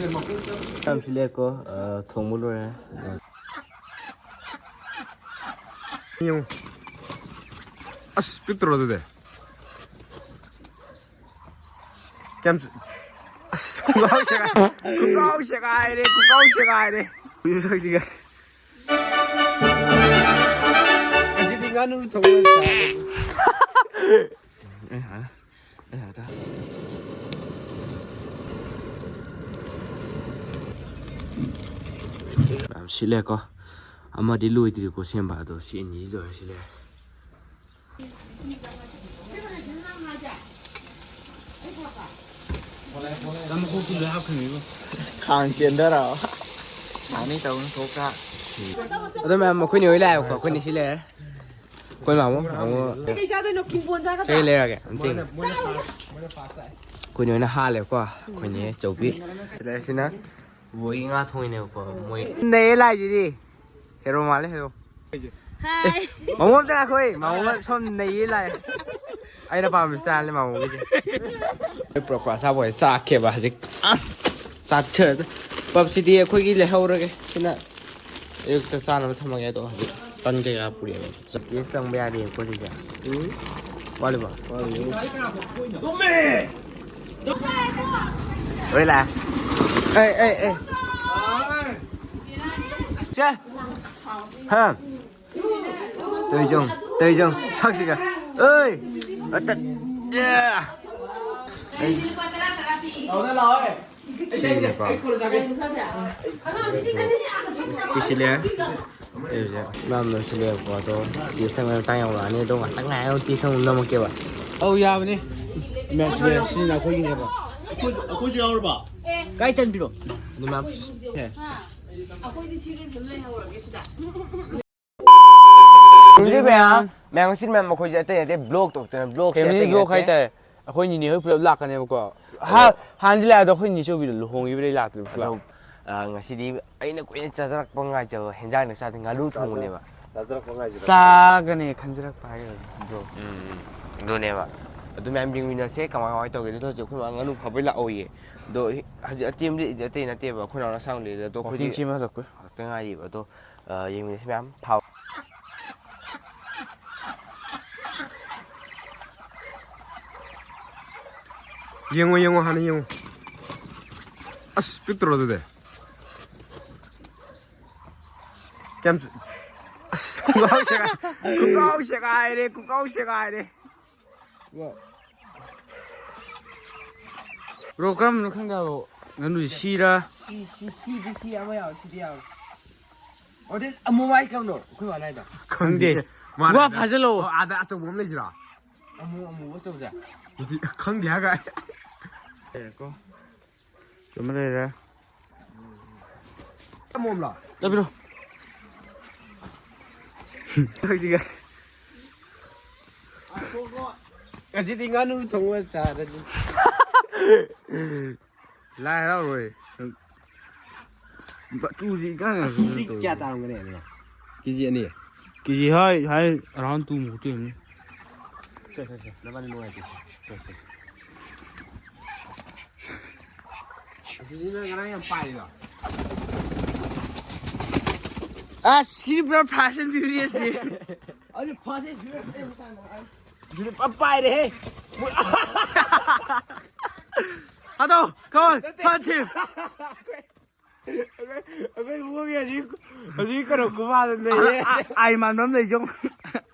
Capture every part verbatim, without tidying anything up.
ꯌꯥꯝ ꯁꯤꯜꯂꯦꯀꯣ, ꯑ, ꯊꯣꯡꯕ ꯂꯣꯏꯔꯦ꯫ ꯌꯦꯡꯉꯨ꯫ ꯑꯁ, ꯄꯤꯛꯇ꯭ꯔꯣ ꯑꯗꯨꯗꯤ? ꯀꯌꯥꯝ ꯆ-, ꯑꯁ, ꯈꯨꯡꯒꯥꯎ ꯁꯦꯒꯥꯏ-, ꯈꯨꯡꯒꯥꯎ ꯁꯦꯒꯥꯏꯔꯦ, ꯈꯨꯡꯒꯥꯎ ꯁꯦꯒꯥꯏꯔꯦ꯫ ꯃꯁꯛꯁꯤꯒ꯫ ꯑꯁꯤꯗꯤ ꯉꯥꯅꯨ ꯊꯣꯡꯕ ꯆꯥꯕ꯫ ꯑꯦ, ꯍꯥ꯫ ꯑꯦ, ꯍꯥ, ꯇꯥ꯫ ꯌꯥꯝ ꯁꯤꯠꯂꯦꯀꯣ꯫ ꯑꯃꯗꯤ ꯂꯣꯏꯗ꯭ꯔꯤꯀꯣ ꯁꯦꯝꯕ, ꯑꯗꯣ ꯁꯤ ꯑꯅꯤꯁꯤ ꯂꯣꯏꯔ ꯁꯤꯠꯂꯦ꯫ ꯈꯥꯡ ꯆꯦꯟꯗꯔꯣ? ꯊꯥꯅꯤ ꯇꯧꯅ ꯊꯣꯛꯇ꯫ ꯑꯗꯣ ꯃꯌꯥꯝ, ꯃꯈꯣꯏꯅꯤ ꯍꯣꯏ ꯂꯥꯛꯑꯦꯕꯀꯣ, ꯑꯩꯈꯣꯏꯅꯤ ꯁꯤ ꯂꯩꯔꯦ꯫ ꯑꯩꯈꯣꯏ ꯃꯥꯃꯣ, ꯃꯥꯃꯣ꯫ ꯀꯩ ꯆꯥꯗꯣꯏꯅꯣ? ꯀꯤꯝꯕꯣꯟ ꯆꯥꯒꯗ꯭ꯔꯥ? ꯀꯩ ꯂꯩꯔꯒꯦ? ꯑꯝꯇ ꯌꯦꯡꯒꯦ꯫ ꯑꯩꯈꯣꯏꯅꯤ ꯍꯣꯏꯅ ꯍꯥꯜꯂꯦꯕꯀꯣ, ꯑꯩꯈꯣꯏꯅꯤ ꯆꯧꯕꯤ꯫ ꯁꯤꯗ ꯁꯤꯅ ꯕꯣꯏꯒꯤ ꯉꯥ ꯊꯣꯡꯉꯤꯅꯦꯕꯀꯣ, ꯃꯣꯏ꯫ ꯅꯩꯌꯦ ꯂꯥꯛꯏꯁꯤꯗꯤ꯫ ꯍꯦꯔꯣ ꯃꯥꯜꯂꯦ, ꯍꯦꯔꯣ꯫ ꯍꯥꯏ꯫ ꯃꯥꯃꯣ ꯑꯝꯇ ꯉꯥꯏꯈꯣ, ꯃꯥꯃꯣ ꯁꯣꯝ ꯅꯩꯌꯦ ꯂꯥꯛꯑꯦ꯫ ꯑꯩꯅ ꯄꯥꯝꯕ ꯁ꯭ꯇꯥꯏꯜꯅꯦ ꯃꯥꯃꯣꯒꯤꯁꯦ꯫ ꯑꯩꯈꯣꯏ ꯄ꯭ꯔꯣꯄꯔ ꯑꯆꯥꯄꯣꯠꯁꯦ ꯆꯥꯛꯈ꯭ꯔꯦꯕ ꯍꯧꯖꯤꯛ꯫ ꯑꯥ! ꯆꯥꯛꯊꯔꯦ꯫ ꯄꯞꯁꯤꯗꯤ ꯑꯩꯈꯣꯏꯒꯤ ꯂꯩꯍꯧꯔꯒꯦ꯫ ꯁꯤꯅ ꯑꯌꯨꯛꯇ ꯆꯥꯅꯕ ꯊꯝꯃꯒꯦ, ꯑꯗꯣ ꯍꯧꯖꯤꯛ ꯇꯟ ꯀꯩꯀꯥ ꯄꯨꯔꯛꯑꯦꯕ꯫ ꯇꯦꯁ ꯇꯪꯕ ꯌꯥꯗꯦ ꯑꯩꯈꯣꯏ ꯁꯤꯗ꯫ ꯎꯝ꯫ ꯋꯥꯠꯂꯤꯕꯣ? ꯋꯥꯠꯂꯤ꯫ ꯂꯣꯏ ꯂꯥꯛꯑꯦ꯫ ꯑꯦ, ꯑꯦ, ꯑꯦ꯫ ꯆꯦ! ꯍꯥ? ꯇꯧꯏꯖꯣꯡ, ꯇꯧꯏꯖꯣꯡ, ꯁꯛꯁꯤꯒ꯫ ꯑꯣꯏ! ꯑꯇꯠ! ꯌꯥ! ꯁꯤꯅꯦꯀꯣ꯫ ꯁꯤꯁꯤꯅꯦ꯫ ꯌꯥꯝꯅ ꯁꯤꯜꯂꯦꯕꯀꯣ, ꯑꯗꯣ ꯇꯦꯁ ꯇꯧꯕ ꯃꯇꯥꯡ ꯌꯧꯔꯛꯑꯅꯤ, ꯑꯗꯣ ꯉꯥꯛꯇꯪ ꯉꯥꯏꯔꯒ ꯇꯦꯁ ꯑꯃꯨꯛ ꯅꯝꯃꯛꯀꯦꯕ꯫ ꯑꯧ, ꯌꯥꯕꯅꯤ꯫ ꯃꯌꯥꯝ ꯁꯤꯜꯂꯦ, ꯁꯤꯅ ꯑꯩꯈꯣꯏꯒꯤꯅꯦꯕ꯫ ꯑꯩꯈꯣꯏ, ꯑꯩꯈꯣꯏꯁꯨ ꯌꯥꯎꯔꯕ? ꯀꯥꯏ ꯇꯟꯕꯤꯔꯣ? ꯑꯗꯨ ꯃꯌꯥꯝ ꯁꯦ꯫ ꯑꯩꯈꯣꯏꯗꯤ ꯁꯤꯗ ꯁꯨꯝ ꯂꯩꯍꯧꯔꯒꯦ ꯁꯤꯗ꯫ ꯍꯧꯖꯤꯛ ꯃꯌꯥꯝ, ꯃꯌꯥꯝ ꯉꯁꯤ ꯃꯌꯥꯝ ꯃꯈꯣꯏꯁꯦ ꯑꯇꯩ ꯅꯠꯇꯦ, ꯕ꯭ꯂꯣꯛ ꯇꯧꯗꯅ, ꯕ꯭ꯂꯣꯛꯁꯦ ꯐꯦꯃꯤꯂꯤ ꯑꯇꯩ ꯕ꯭ꯂꯣꯛ ꯅꯠꯇꯦ꯫ ꯍꯥꯏꯇꯥꯔꯦ꯫ ꯑꯩꯈꯣꯏ ꯅꯤꯅꯦ ꯍꯣꯏ ꯄꯨꯂꯞ ꯂꯥꯛꯀꯅꯦꯕꯀꯣ꯫ ꯑꯗꯣ ꯍꯥ-, ꯍꯥꯟꯅꯗꯤ ꯂꯥꯛꯑꯦ, ꯑꯗꯣ ꯑꯩꯈꯣꯏ ꯅꯤꯅꯦ ꯆꯧꯕꯤꯗꯣ ꯂꯨꯍꯣꯡꯈꯤꯕꯗꯩ ꯂꯥꯛꯇ꯭ꯔꯤꯕ ꯄꯨꯂꯞ꯫ ꯑꯗꯣ, ꯑ, ꯉꯁꯤꯗꯤ ꯑꯩꯅ ꯀꯨꯏꯅ ꯆꯥꯖꯔꯛꯄ ꯉꯥꯏꯖꯕ ꯍꯦꯟꯖꯥꯡꯅ ꯆꯥꯗꯦ, ꯉꯥꯅꯨ ꯊꯣꯡꯕꯅꯦꯕ꯫ ꯆꯥꯖꯔꯛꯄ ꯉꯥꯏꯖꯕ꯫ ꯆꯥꯒꯅꯦ ꯈꯟꯖꯔꯛꯄ ꯍꯥꯏꯒꯗ꯭ꯔꯥ, ꯕ꯭ꯔꯣ? ꯎꯝ, ꯎꯝ꯫ ꯑꯗꯨꯅꯦꯕ꯫ ꯑꯗꯨ ꯃꯌꯥꯝ ꯌꯦꯡꯃꯤꯟꯅꯁꯦ, ꯀꯃꯥꯏ, ꯀꯃꯥꯏ ꯇꯧꯒꯦ꯫ ꯑꯗꯨ ꯍꯧꯖꯤꯛ ꯑꯩꯈꯣꯏ ꯃꯥ ꯉꯥꯅꯨ ꯐꯥꯕꯩ ꯂꯥꯛꯍꯧꯏꯌꯦ꯫ ꯑꯗꯣ ꯍꯧꯖꯤꯛ ꯑꯇꯦꯟꯕꯗꯤ ꯑꯇꯩ ꯅꯠꯇꯦꯕ, ꯑꯩꯈꯣꯏ ꯅꯥꯎꯅ ꯁꯥꯡꯂꯤꯗ꯫ ꯑꯗꯣ ꯑꯩꯈꯣꯏꯗꯤ ꯋꯥꯀꯤꯡ ꯆꯦꯟꯕ ꯍꯜꯂꯛꯄꯩ꯫ ꯈꯛꯇ ꯉꯥꯏꯔꯤꯕ꯫ ꯑꯗꯣ, ꯑ, ꯌꯦꯡꯃꯤꯟꯅꯁꯤ ꯃꯌꯥꯝ꯫ ꯐꯥꯎ꯫ ꯌꯦꯡꯉꯣ, ꯌꯦꯡꯉꯣ, ꯍꯥꯟꯅ ꯌꯦꯡꯉꯣ꯫ ꯑꯁ, ꯄꯤꯛꯇ꯭ꯔꯣ ꯑꯗꯨꯗꯤ? ꯀꯌꯥꯝ ꯆ-, ꯑꯁ, ꯈꯨꯡꯒꯥꯎ ꯁꯦꯒꯥꯏ-, ꯈꯨꯡꯒꯥꯎ ꯁꯦꯒꯥꯏꯔꯦ, ꯈꯨꯡꯒꯥꯎ ꯁꯦꯒꯥꯏꯔꯦ꯫ ꯕ꯭ꯔꯣ, ꯀꯔꯝꯕꯅꯣ ꯈꯪꯗꯦ ꯍꯥꯏꯕ? ꯉꯥꯅꯨꯁꯤ ꯁꯤꯔ? ꯁꯤ, ꯁꯤ, ꯁꯤꯗꯤ ꯁꯤ ꯑꯃ ꯌꯥꯎꯔꯦ, ꯁꯤꯗꯤ ꯌꯥꯎꯔꯦ꯫ ꯑꯣ, ꯑꯗꯩ ꯑꯃꯨꯕ ꯍꯥꯏ ꯀꯔꯝꯕꯅꯣ? ꯑꯩꯈꯣꯏ ꯃꯥꯅ ꯍꯥꯏꯗꯣ꯫ ꯈꯪꯗꯦ꯫ ꯃꯥꯅ ꯋꯥ ꯍꯥꯏꯗꯣ꯫ ꯐꯥꯖꯜꯂꯣ꯫ ꯑꯣ, ꯑꯥꯗ ꯑꯆꯧꯕ ꯑꯃ ꯂꯩꯁꯤꯔꯣ? ꯑꯃꯨ-, ꯑꯃꯨꯕ ꯑꯆꯧꯕꯁꯦ? ꯑꯗꯨꯗꯤ ꯈꯪꯗꯦ ꯍꯥꯏꯒ꯫ ꯂꯩꯔꯦꯀꯣ꯫ ꯆꯨꯝꯃ ꯂꯩꯔꯦ꯫ ꯑꯃꯣꯝꯂꯣ? ꯆꯠꯄꯤꯔꯣ꯫ ꯍꯧꯖꯤꯛ꯫ ꯉꯁꯤꯗꯤ ꯉꯥꯅꯨ ꯊꯣꯡꯕ ꯆꯥꯔꯅꯤ꯫ ꯂꯥꯏ ꯍꯔꯥꯎꯔꯣꯏ꯫ ꯃꯆꯨꯁꯤ ꯏꯀꯥꯏ ꯀꯥꯏ ꯑꯁ, ꯁꯤ ꯇꯧꯔꯤ꯫ ꯀꯌꯥ ꯇꯥꯔꯝꯒꯅꯤ ꯑꯗꯨꯅ? ꯀꯦ ꯖꯤ ꯑꯅꯤ? ꯀꯦ ꯖꯤ ꯍꯥꯏ, ꯍꯥꯏ, around two ꯃꯨꯛꯇꯤ ꯑꯣꯏꯔꯝꯅꯤ꯫ ꯁꯦ, ꯁꯦ, ꯁꯦ, ꯅꯕꯥꯅꯤ ꯅꯨꯡꯉꯥꯏꯇꯦ꯫ ꯁꯦ, ꯁꯦ, ꯁꯦ꯫ ꯑꯁꯤꯗꯤ ꯅꯪ ꯉꯔꯥꯡ ꯌꯥꯝ ꯄꯥꯏꯔꯤꯗꯣ꯫ ꯑꯁ, ꯁꯤꯗꯤ ꯄꯨꯔꯥ Fast and Furious ꯅꯤ꯫ ꯑꯗꯨ Fast and Furious ꯑꯩ ꯃꯁꯥ ꯅꯨꯡꯉꯥꯏ꯫ ꯁꯤꯗꯤ ꯄꯨꯔꯥ ꯄꯥꯏꯔꯦꯍꯦ꯫ ꯑꯗꯣ, come on, ꯅꯠꯇꯦ꯫ Fast and ꯑꯩꯈꯣꯏ, ꯑꯩꯈꯣꯏ ꯏꯕꯨꯡꯉꯣꯒꯤ ꯍꯧꯖꯤꯛ, ꯍꯧꯖꯤꯛ ꯀꯩꯅꯣ ꯈꯨꯕꯥꯗ ꯅꯩꯌꯦ꯫ ꯑꯥꯏ ꯃꯥꯟꯕ ꯑꯃ ꯂꯩꯖꯧ꯫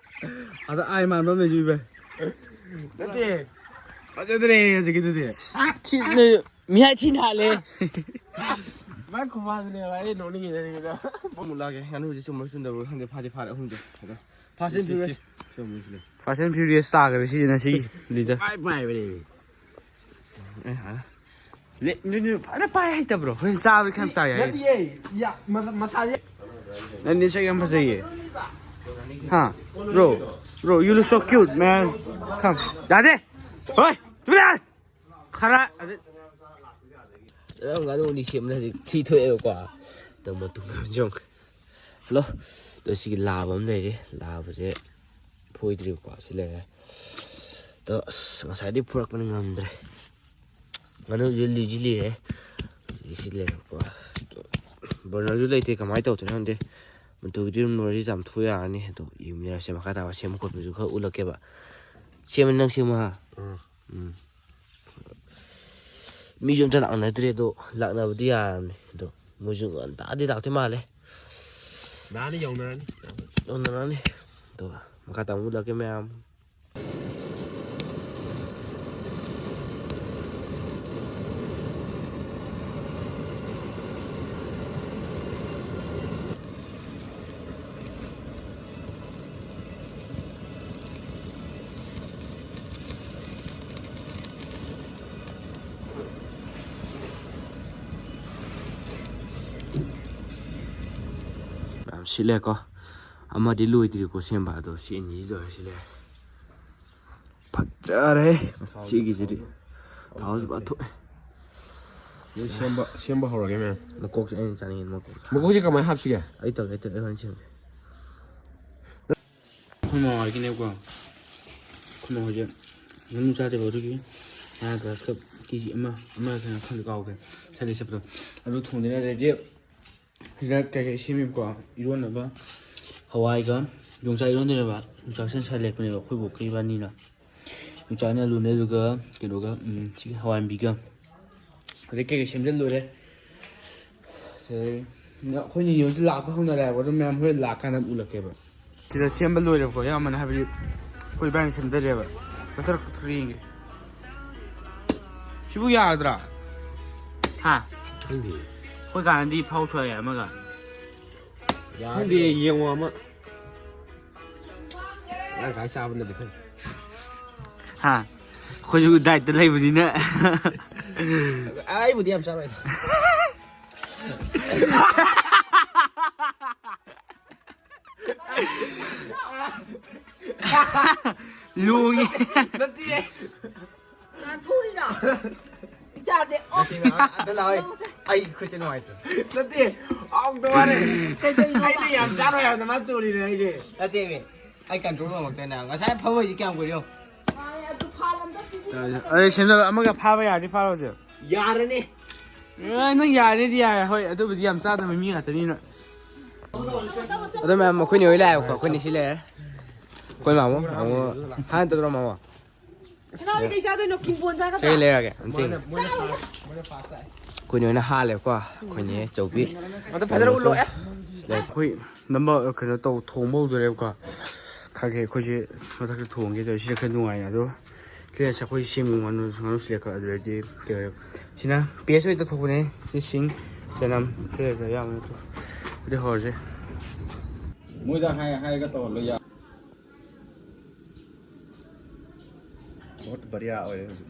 ꯑꯗ ꯑꯥꯏ ꯃꯥꯟꯕ ꯑꯃ ꯂꯩꯖꯩ ꯚꯥꯏ꯫ ꯅꯠꯇꯦ꯫ ꯐꯖꯗ꯭ꯔꯦ ꯍꯧꯖꯤꯛꯀꯤꯗꯨꯗꯤ꯫ ꯊꯤꯅ, ꯃꯤꯍꯥꯏ ꯊꯤꯅ ꯍꯥꯠꯂꯦ꯫ ꯃꯥꯏ ꯈꯨꯕꯥꯗꯨꯅꯦ ꯚꯥꯏ, ꯑꯩ ꯅꯣꯛꯅꯤꯡꯉꯤꯁꯦ ꯍꯧꯖꯤꯛꯀꯤꯗꯣ꯫ ꯑꯃꯨꯛ ꯂꯥꯛꯑꯒꯦ꯫ ꯉꯥꯅꯨꯁꯦ ꯆꯨꯝꯕ꯭ꯔꯥ ꯆꯨꯝꯗꯕ꯭ꯔꯥ ꯈꯪꯗꯦ꯫ ꯐꯥꯗꯤ ꯐꯥꯔꯦ ꯑꯍꯨꯝꯗꯣ꯫ ꯑꯗꯣ Fast and Furious꯫ ꯁꯤ, ꯁꯤ, ꯁꯤ, ꯁꯤ꯫ Fast and Furious ꯇꯥꯈ꯭ꯔꯦ ꯁꯤꯁꯤꯅ ꯁꯤꯒꯤ ꯂꯤꯗ꯫ ꯄꯥꯏ ꯄꯥꯏꯕꯅꯦꯃꯤ꯫ ꯑꯦ, ꯍꯥ? ꯂꯦ-, ꯅꯣꯏ, ꯅꯣꯏ ꯐꯖꯅ ꯄꯥꯏ ꯍꯩꯇꯕ꯭ꯔꯣ? ꯍꯣꯔꯦꯟ ꯆꯥꯕꯗꯤ ꯈꯔ ꯌꯥꯝ ꯆꯥ ꯌꯥꯏ꯫ ꯅꯠꯇꯤꯌꯦ, ꯌꯥ, ꯃꯁꯥ-, ꯃꯁꯥꯁꯦ꯫ ꯅꯪ ꯅꯁꯛ ꯌꯥꯝ ꯐꯖꯩꯌꯦ꯫ ꯍꯥ? Bro, bro, you look so cute, man. Come. ꯌꯥꯗꯦ! ꯍꯣꯏ! ꯇꯨꯃꯤꯟ ꯂꯩꯌꯨ! ꯈꯔ, ꯑꯗ-, ꯉꯥꯅꯨ ꯑꯅꯤ ꯁꯦꯝꯕꯗ ꯍꯧꯖꯤꯛ ꯊꯤ ꯊꯣꯛꯑꯦꯕꯀꯣ꯫ ꯑꯗꯣ ꯃꯇꯨꯝ ꯌꯣꯡ-, ꯍꯜꯂꯣ꯫ ꯑꯗꯣ ꯁꯤꯒꯤ ꯂꯥꯕ ꯑꯃ ꯂꯩꯔꯦ꯫ ꯂꯥꯕꯁꯦ ꯐꯣꯏꯗ꯭ꯔꯤꯕꯀꯣ꯫ ꯁꯤ ꯂꯩꯔꯦ꯫ ꯑꯗꯣ ꯑꯁ, ꯉꯁꯥꯏꯗꯤ ꯐꯨꯔꯛꯄꯅꯤ ꯉꯝꯗ꯭ꯔꯦ꯫ ꯉꯥꯅꯨꯁꯨ ꯂꯤꯁꯤ ꯂꯤꯔꯦ꯫ ꯁꯤ ꯂꯩꯔꯦꯀꯣ꯫ ꯕꯔꯅꯔꯁꯨ ꯂꯩꯇꯦ, ꯀꯃꯥꯏꯅ ꯇꯧꯗꯣꯏꯅꯣ ꯈꯪꯗꯦ꯫ ꯃꯇꯨꯒꯤꯗꯤ ꯑꯗꯨꯝ ꯂꯣꯏꯔꯁꯤ, ꯌꯥꯝ ꯊꯨ ꯌꯥꯔꯅꯤ꯫ ꯑꯗꯣ ꯌꯦꯡꯃꯤꯟꯅꯔꯁꯦ ꯃꯈꯥ ꯇꯥꯕ ꯁꯦꯝꯕ ꯈꯣꯠꯄꯁꯨ ꯈꯔ ꯎꯠꯂꯛꯀꯦꯕ꯫ ꯁꯦꯝꯃ ꯅꯪ ꯁꯦꯝꯃꯣ ꯍꯥ? ꯎꯝ꯫ ꯎꯝ꯫ ꯃꯤꯁꯨ ꯑꯝꯇ ꯂꯥꯛꯅꯗ꯭ꯔꯦ꯫ ꯑꯗꯣ ꯂꯥꯛꯅꯕꯗꯤ ꯌꯥꯔꯕꯅꯤ꯫ ꯑꯗꯣ ꯃꯣꯏꯁꯨ ꯉꯟꯇꯥꯗꯤ ꯂꯥꯛꯇꯣꯏ ꯃꯥꯜꯂꯦ꯫ ꯅꯍꯥꯟꯅ ꯌꯧꯅꯔꯅꯤ꯫ ꯌꯧꯅꯔꯅꯤ꯫ ꯑꯗꯣ ꯃꯈꯥ ꯇꯥꯕ ꯎꯠꯂꯛꯀꯦ ꯃꯌꯥꯝ꯫ ꯌꯥꯝ ꯁꯤꯠꯂꯦꯀꯣ꯫ ꯑꯃꯗꯤ ꯂꯣꯏꯗ꯭ꯔꯤꯀꯣ ꯁꯦꯝꯕ, ꯑꯗꯣ ꯁꯤ ꯑꯅꯤꯁꯤ ꯂꯣꯏꯔꯦ, ꯁꯤ ꯂꯩꯔꯦ꯫ ꯐꯖꯔꯦ꯫ ꯊꯥꯎꯁꯨ ꯁꯤꯒꯤꯁꯤꯗꯤ꯫ ꯊꯥꯎꯁꯨ ꯊꯥꯎꯁꯨ ꯐꯖꯅ ꯊꯣꯛꯑꯦ꯫ ꯑꯗꯨ ꯁꯦꯝꯕ, ꯁꯦꯝꯕ ꯍꯧꯔꯒꯦ ꯃꯌꯥꯝ꯫ ꯃꯀꯣꯛꯁꯦ ꯑꯩꯅ ꯆꯥꯅꯤꯡꯉꯤ, ꯃꯀꯣꯛꯁꯦ꯫ ꯃꯀꯣꯛꯁꯦ ꯀꯃꯥꯏꯅ ꯍꯥꯞꯁꯤꯒꯦ? ꯑꯩ ꯇꯧꯒꯦ, ꯑꯩ ꯇꯧꯒꯦ, ꯑꯩ ꯍꯣꯔꯦꯟ ꯁꯦꯝꯒꯦ꯫ ꯑꯩꯈꯣꯏ ꯃꯃꯥ ꯍꯣꯏꯒꯤꯅꯦꯀꯣ꯫ ꯑꯩꯈꯣꯏ ꯃꯃꯥ ꯍꯣꯏꯁꯦ ꯉꯥꯅꯨ ꯆꯥꯗꯦꯕ, ꯑꯗꯨꯒꯤ ꯉꯔꯥꯡ ꯒ꯭ꯔꯥꯁ ꯀꯞ ꯀꯦ ꯖꯤ ꯑꯃ, ꯑꯃ ꯈꯪꯗꯦ, ꯀꯥꯎꯈ꯭ꯔꯦ꯫ ꯁꯟꯗꯦ ꯆꯠꯄꯗꯣ꯫ ꯑꯗꯨ ꯊꯣꯡꯗꯣꯏꯅꯦ꯫ ꯑꯗꯩꯗꯤ ꯁꯤꯗ ꯀꯩꯀꯩ ꯁꯦꯝꯃꯦꯕꯀꯣ? ꯏꯔꯣꯟꯅꯕ ꯍꯋꯥꯏꯒ ꯌꯣꯡꯆꯥꯛ ꯏꯔꯣꯟꯗꯣꯏꯅꯦꯕ꯫ ꯌꯣꯡꯆꯥꯛꯁꯦ ꯁꯥꯏ ꯂꯦꯛꯄꯅꯦꯕ ꯑꯩꯈꯣꯏ ꯕꯣꯛꯀ ꯏꯕꯥꯅꯤꯅ꯫ ꯌꯣꯡꯆꯥꯛꯅꯦ, ꯑꯂꯨꯅꯦ, ꯑꯗꯨꯒ ꯀꯩꯅꯣꯒ, ꯎꯝ, ꯁꯤꯒꯤ ꯍꯋꯥꯏꯟꯕꯤꯒ꯫ ꯍꯧꯖꯤꯛ ꯀꯩꯀꯩ ꯁꯦꯝꯖꯤꯜꯂꯨꯔꯦ꯫ ꯁꯤꯗꯩ ꯑꯩꯈꯣꯏ ꯅꯤꯅꯦ ꯍꯣꯏꯁꯨ ꯂꯥꯛꯄ ꯍꯧꯅꯔꯦ ꯍꯥꯏꯕ, ꯑꯗꯨ ꯃꯌꯥꯝ ꯍꯣꯔꯦꯟ ꯂꯥꯛꯀꯥꯟꯗ ꯑꯃꯨꯛ ꯎꯠꯂꯛꯀꯦꯕ꯫ ꯁꯤꯗ ꯁꯦꯝꯕ ꯂꯣꯏꯔꯦꯕꯀꯣ ꯑꯌꯥꯝꯕꯅ, ꯍꯥꯏꯕꯗꯤ ꯑꯩꯈꯣꯏ ꯏꯕꯥꯅꯤ ꯁꯦꯝꯖꯔꯦꯕ꯫ ꯅꯠꯇ꯭ꯔ ꯌꯦꯡꯒꯦ꯫ ꯁꯤꯕꯨ ꯌꯥꯔꯗ꯭ꯔꯥ? ꯍꯥ? ꯈꯪꯗꯦ꯫ ꯑꯩꯈꯣꯏ ꯀꯥꯟꯅꯗꯤ ꯐꯥꯎ ꯁꯣꯏꯔꯦ ꯑꯃꯒ꯫ ꯈꯪꯗꯦ, ꯌꯦꯡꯉꯣ ꯑꯃ꯫ ꯅꯪ ꯈꯥꯏ ꯆꯥꯕꯅꯗꯤ ꯐꯩ꯫ ꯍꯥ? ꯑꯩꯈꯣꯏꯁꯨ ꯗꯥꯏꯠꯇ ꯂꯩꯕꯅꯤꯅ꯫ ꯑꯩꯕꯨꯗꯤ ꯌꯥꯝ ꯆꯥꯔꯣꯏꯗ꯫ ꯂꯣꯡꯉꯦ꯫ ꯅꯠꯇꯤꯌꯦ꯫ ꯅꯥꯟꯊꯣꯛꯎꯔꯤꯔꯣ? ꯏꯆꯥꯁꯦ, ꯑꯣ꯫ ꯅꯠꯇꯦ, ꯃꯦꯝ, ꯑꯝꯇ ꯂꯥꯛꯑꯣ꯫ ꯂꯧꯁꯦ꯫ ꯑꯩ ꯈꯨꯠꯁꯦ ꯅꯨꯡꯉꯥꯏꯇꯦ꯫ ꯅꯠꯇꯦ, ꯍꯥꯎꯇ ꯋꯥꯅꯦ꯫ ꯀꯩꯗꯧꯔꯤꯅꯣ? ꯑꯩꯅ ꯌꯥꯝ ꯆꯥꯔꯣꯏ ꯍꯥꯏꯕꯗ ꯃꯥ ꯇꯨꯔꯤꯅꯦ ꯑꯩꯁꯦ꯫ ꯅꯠꯇꯦꯃꯤ, ꯑꯩ ꯀꯟꯇ꯭ꯔꯣꯜ ꯉꯝꯃꯛꯇꯦꯅꯦ꯫ ꯉꯁꯥꯏ ꯐꯝꯃꯛꯏꯁꯤ ꯀꯌꯥꯝ ꯀꯨꯏꯔꯦ ꯌꯦꯡꯉꯣ꯫ ꯃꯥꯅꯦ, ꯑꯗꯨ ꯐꯥꯜ ꯑꯝꯇ ꯄꯤ-, ꯑꯗꯩ ꯁꯦꯝꯖꯜꯂꯣ, ꯑꯃꯒ ꯐꯥꯕ ꯌꯥꯔꯗꯤ ꯐꯥꯔꯣꯁꯦ꯫ ꯌꯥꯔꯅꯤ꯫ ꯑꯦ, ꯅꯪ ꯌꯥꯔꯦꯗꯤ ꯌꯥꯔꯦ꯫ ꯍꯣꯏ, ꯑꯗꯨꯕꯨꯗꯤ ꯌꯥꯝ ꯆꯥꯗꯕ ꯃꯤ ꯉꯥꯛꯇꯅꯤꯅ꯫ ꯑꯗꯣ ꯃꯌꯥꯝ, ꯑꯩꯈꯣꯏꯅꯦ ꯍꯣꯏ ꯂꯥꯛꯑꯦꯕꯀꯣ, ꯑꯩꯈꯣꯏꯅꯦ ꯁꯤ ꯂꯩꯔꯦ꯫ ꯑꯩꯈꯣꯏ ꯃꯥꯃꯣ, ꯃꯥꯃꯣ ꯍꯥꯟꯅ ꯇꯧꯗ꯭ꯔꯣ ꯃꯥꯃꯣ? ꯁꯅꯥꯗꯤ ꯀꯩ ꯆꯥꯗꯣꯏꯅꯣ? ꯀꯤꯝꯕꯣꯟ ꯆꯥꯒꯗ꯭ꯔꯥ? ꯀꯩ ꯂꯩꯔꯒꯦ? ꯑꯝꯇ ꯌꯦꯡꯒꯦ꯫ ꯆꯥꯔꯣꯏꯗ꯫ ꯑꯩꯈꯣꯏꯅꯦ ꯍꯣꯏꯅ ꯍꯥꯜꯂꯦꯕꯀꯣ, ꯑꯩꯈꯣꯏꯅꯦ ꯆꯧꯕꯤ꯫ ꯑꯗꯣ ꯐꯖꯅ ꯎꯠꯂꯣ, ꯑꯦ꯫ ꯑꯩꯈꯣꯏ ꯅꯝꯕ ꯀꯩꯅꯣ ꯇꯧ, ꯊꯣꯡꯕ ꯍꯧꯗꯣꯔꯦꯕꯀꯣ꯫ ꯈꯔ ꯈꯔ ꯑꯩꯈꯣꯏꯁꯦ ꯃꯊꯛꯇ ꯊꯣꯡꯒꯦ ꯇꯧꯔꯤ, ꯁꯤꯗ ꯈꯔ ꯅꯨꯡꯉꯥꯏꯅ꯫ ꯑꯗꯣ ꯁꯤꯗ ꯑꯩꯈꯣꯏ ꯁꯦꯝꯕ ꯉꯥꯅꯨ, ꯉꯥꯅꯨ ꯁꯤꯂꯦꯛ ꯑꯗꯨꯗꯩꯗꯤ ꯀꯩ ꯑꯣꯏꯔꯦ? ꯁꯤꯅ ꯄꯦꯁ ꯑꯣꯏꯅ ꯇꯧꯊꯣꯛꯄꯅꯦ꯫ ꯁꯤ ꯁꯤꯡ, ꯆꯅꯝ, ꯁꯤ ꯑꯌꯥꯝꯕꯅ ꯇꯧ-, ꯑꯗꯨꯗꯤ ꯍꯧꯔꯁꯦ꯫ ꯃꯣꯏꯗ ꯍꯥꯏ-, ꯍꯥꯏꯔꯒ ꯇꯧꯍꯜꯂꯣ ꯌꯥ-, ꯃꯍꯨꯠ ꯕꯔꯤꯌꯥ ꯑꯣꯏꯔꯦ ꯍꯧꯖꯤꯛ꯫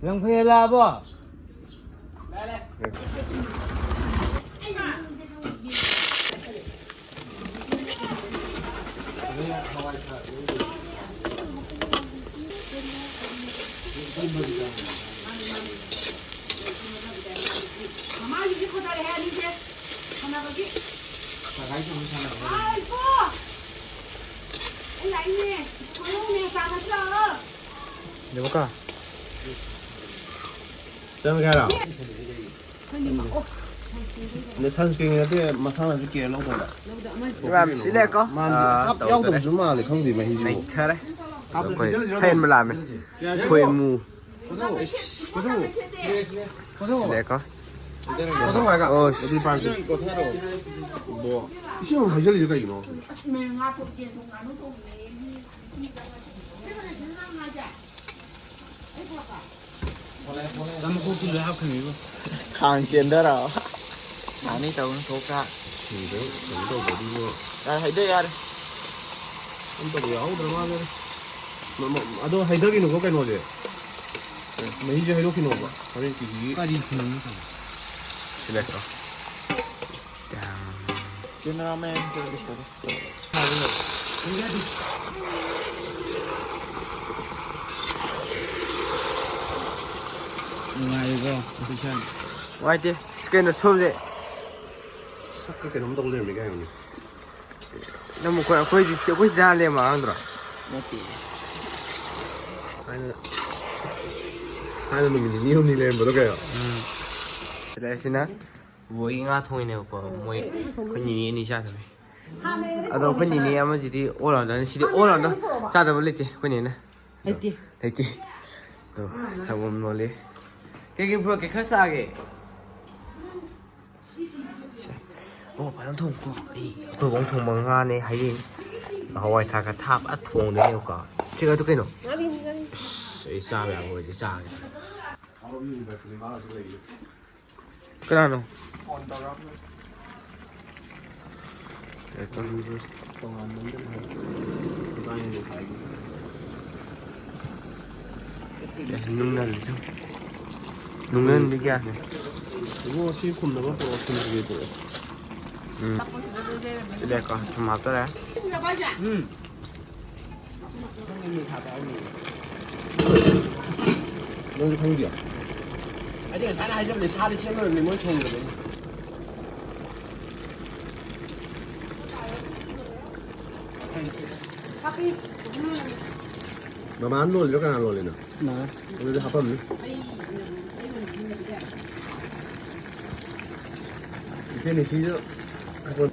ꯂꯪꯐꯩ ꯍꯦꯜꯂꯛꯑꯕꯣ? ꯃꯃꯥꯒꯤꯗꯤ ꯈꯣꯠꯇꯔꯦ ꯍꯦ, ꯑꯅꯤꯁꯦ꯫ ꯁꯥꯟꯅꯕꯒꯤ꯫ ꯑꯥꯏ, ꯄꯣ! ꯑꯩ ꯂꯥꯛꯏꯅꯦ꯫ ꯈꯣꯏꯔꯧꯅꯦ, ꯆꯥ ꯅꯠꯇ꯭ꯔꯣ? ꯌꯧꯕꯀꯣ? ꯆꯪꯉꯒꯦ ꯍꯥꯏꯔꯣ? ꯑꯗ sunscreen ꯅꯠꯇꯦ, ꯃꯁꯥꯅꯁꯨ care ꯂꯧꯗꯕ꯫ ꯏꯃꯥ, ꯁꯤ ꯂꯩꯔꯦꯀꯣ? ꯃꯥꯗꯤ ꯑꯥ, ꯍꯥꯞ ꯇꯧꯗꯔꯦ꯫ ꯌꯥꯎꯗꯕꯁꯨ ꯃꯥꯜꯂꯦ, ꯈꯪꯗꯦ ꯃꯍꯤꯁꯤꯕꯨ꯫ ꯅꯩꯊꯔꯦ꯫ ꯍꯥꯞꯄꯗꯤ ꯑꯩꯈꯣꯏ ꯆꯠꯂꯁꯤꯔꯣ? ꯁꯦꯟꯕ ꯂꯥꯝꯃꯦ꯫ ꯀꯌꯥ ꯈꯣꯏ ꯆꯠꯂꯣ? ꯃꯨ꯫ ꯀꯣꯊꯧ, ꯀꯣꯊꯧ꯫ ꯁꯤꯗꯀꯣ꯫ ꯀꯣꯊꯧ ꯍꯥꯏꯒ꯫ ꯑꯣ, ꯑꯗꯨꯗꯤ ꯄꯥꯝꯁꯦ꯫ ꯀꯣꯊꯔꯣ꯫ ꯕꯣ꯫ ꯏꯁꯤꯡ ꯑꯃꯨꯛ ꯍꯩꯖꯜꯂꯤꯁꯦ ꯀꯩꯒꯤꯅꯣ? ꯅꯪ ꯃꯀꯣꯛꯇꯨ ꯂꯣꯏ ꯍꯥꯞꯈ꯭ꯔꯅꯤꯕꯣ꯫ ꯈꯥꯡ ꯆꯦꯟꯗꯔꯣ? ꯌꯥꯅꯤ ꯇꯧꯅꯤ ꯊꯣꯛꯇ꯫ ꯁꯤꯗ ꯀꯩꯅꯣ ꯇꯧꯗ꯭ꯔꯗꯤꯕꯣ꯫ ꯌꯥꯔꯦ, ꯍꯩꯗ ꯌꯥꯔꯦ꯫ ꯑꯝꯇꯕꯨ ꯌꯥꯍꯧꯗ꯭ꯔ ꯃꯥꯜꯂꯦ꯫ ꯃ-, ꯃ-, ꯑꯗꯣ ꯍꯩꯗꯈꯤꯅꯨꯀꯣ ꯀꯩꯅꯣꯁꯦ꯫ ꯃꯍꯤꯁꯦ ꯍꯩꯗꯣꯛꯈꯤꯅꯣꯕ꯫ ꯍꯣꯔꯦꯟ ꯀꯦꯖꯤ꯫ ꯀꯔꯤ ꯈꯨꯅꯨꯡꯅꯣ ꯈꯪꯗꯦ꯫ ꯁꯤꯂꯦꯛꯇꯣ꯫ Cameraman, ꯅꯨꯡꯉꯥꯏꯔꯤꯕꯣ, ꯄ꯭ꯔꯣꯐꯦꯁꯔ? ꯅꯨꯡꯉꯥꯏꯇꯦ꯫ ꯁꯤ ꯀꯩꯅꯣ ꯁꯣꯝꯁꯦ꯫ ꯁꯛꯀ ꯀꯩꯅꯣꯝ ꯇꯧ ꯂꯩꯔꯝꯃꯤ ꯀꯥꯏ ꯍꯥꯏꯕꯅꯤ꯫ ꯅꯪ ꯑꯩꯈꯣꯏ ꯑꯩꯈꯣꯏꯗꯤ ꯁꯤ- ꯑꯩꯈꯣꯏ ꯁꯤꯗ ꯍꯥꯟꯅ ꯂꯩꯔꯝꯕ ꯑꯉꯥꯡꯗꯨꯔꯣ? ꯅꯠꯇꯦ꯫ ꯍꯥꯟꯅ ꯍꯥꯟꯅ ꯅꯨꯃꯤꯠ ꯅꯤꯅꯤ ꯍꯨꯝꯅꯤ ꯂꯩꯔꯝꯕꯗꯣ ꯀꯩꯅꯣ? ꯎꯝ꯫ ꯁꯤꯗ ꯁꯤꯅ ꯕꯣꯏꯒꯤ ꯉꯥ ꯊꯣꯡꯉꯤꯅꯦꯕꯀꯣ꯫ ꯃꯣꯏ ꯑꯩꯈꯣꯏ ꯅꯤꯅꯦ ꯑꯅꯤ ꯆꯥꯗꯕꯩ꯫ ꯑꯗꯣ ꯑꯩꯈꯣꯏ ꯅꯤꯅꯦ ꯑꯃꯁꯤꯗꯤ all rounder ꯅꯤ꯫ ꯁꯤꯗꯤ all rounder ꯆꯥꯗꯕ ꯂꯩꯇꯦ ꯑꯩꯈꯣꯏ ꯅꯦꯅ꯫ ꯂꯩꯇꯦ꯫ ꯂꯩꯇꯦ꯫ ꯑꯗꯣ ꯁꯪꯒꯣꯝ ꯂꯣꯜꯂꯤ꯫ ꯀꯩꯀꯩ ꯄꯨꯔꯛꯀꯦ? ꯈꯔ ꯆꯥꯒꯦ꯫ ꯁꯦ꯫ ꯑꯣ, ꯐꯖꯅ ꯊꯣꯡꯉꯨꯀꯣ꯫ ꯑꯩ ꯑꯩꯈꯣꯏ ꯕꯣꯛꯅ ꯊꯣꯡꯕ ꯉꯥꯅꯦ ꯍꯥꯏꯌꯦ꯫ ꯍꯋꯥꯏ ꯊ꯭ꯔꯥꯛꯀ ꯊꯥꯛꯑ ꯊꯣꯡꯗꯣꯏꯅꯦꯕꯀꯣ꯫ ꯁꯤ ꯉꯥꯗꯨ ꯀꯩꯅꯣ? ꯏꯁ, ꯑꯩ ꯆꯥꯕ ꯌꯥꯕ ꯑꯣꯏꯗꯤ ꯆꯥꯒꯦ꯫ ꯀꯅꯥꯅꯣ? ꯅꯨꯡꯅꯟꯁꯨ꯫ ꯅꯨꯡꯅꯟꯗꯤ ꯀꯌꯥꯅꯣ? ꯏꯕꯨꯡꯉꯣ, ꯁꯤ ꯈꯨꯝꯅꯕ ꯄꯨꯔꯛꯑꯣ, ꯈꯨꯝꯅꯒꯦ ꯄꯨꯔꯛꯑꯣ꯫ ꯎꯝ꯫ ꯁꯤꯗꯀꯣ ꯊꯨꯝ ꯍꯥꯞꯇꯣꯔꯦ꯫ ꯎꯝ꯫ ꯅꯪꯁꯨ ꯈꯪꯗꯦ? ꯑꯩꯗꯤ ꯉꯁꯥꯏꯅ ꯍꯥꯏꯖꯕꯅꯦ, ꯁꯥꯗꯤ ꯁꯦꯝꯃꯔꯣꯏ, ꯃꯣꯏ ꯊꯣꯡꯗꯕꯅꯤ꯫ ꯃꯃꯥꯅ ꯂꯣꯜꯂꯤꯔꯣ, ꯀꯅꯥ ꯂꯣꯜꯂꯤꯅꯣ? ꯃꯥ꯫ ꯑꯗꯨꯗꯤ ꯍꯥꯄꯝꯅꯤ꯫ ꯏꯆꯦ ꯅꯤꯁꯤꯁꯨ